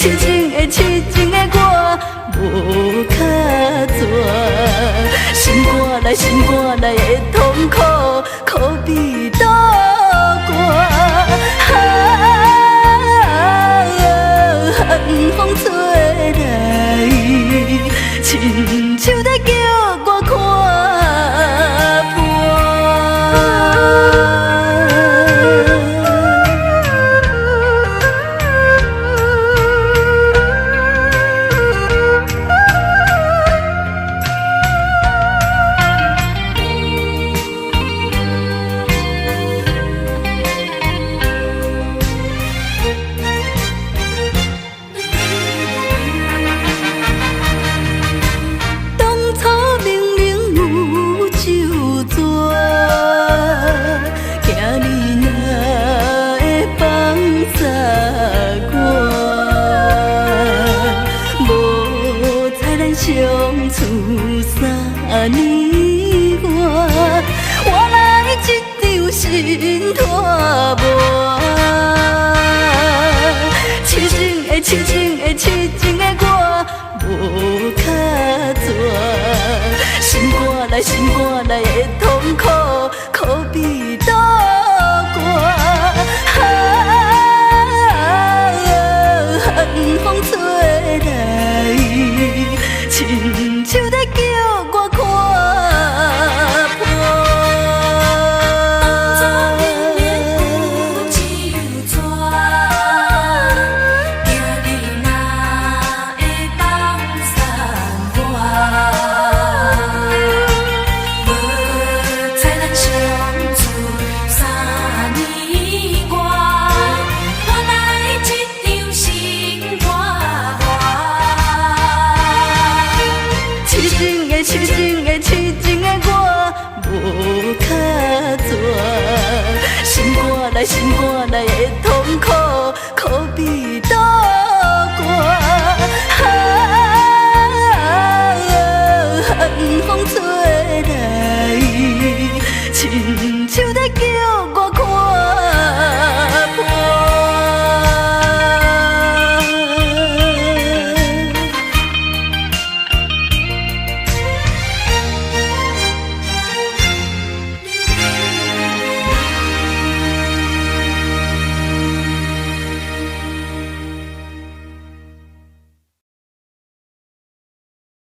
痴情的痴情的我無跤蛇，心肝內心肝內的痛苦，可比倒戈。啊，寒風吹來，親像在叫我看破。當初明明有酒泉，今日哪會放殺我？無彩咱相處3年外，換來這場心拖磨。痴情的痴情的痴情的我無跤蛇，心肝內心肝內的痛苦，可比倒戈。啊，寒風吹來，親像在叫我看破。當初明明有酒泉，今日哪會放送我？無彩咱相處3年外，換來這場心肝磨。痴情的痴情的痴情的我無跤蛇，心肝內心肝內的痛苦，可比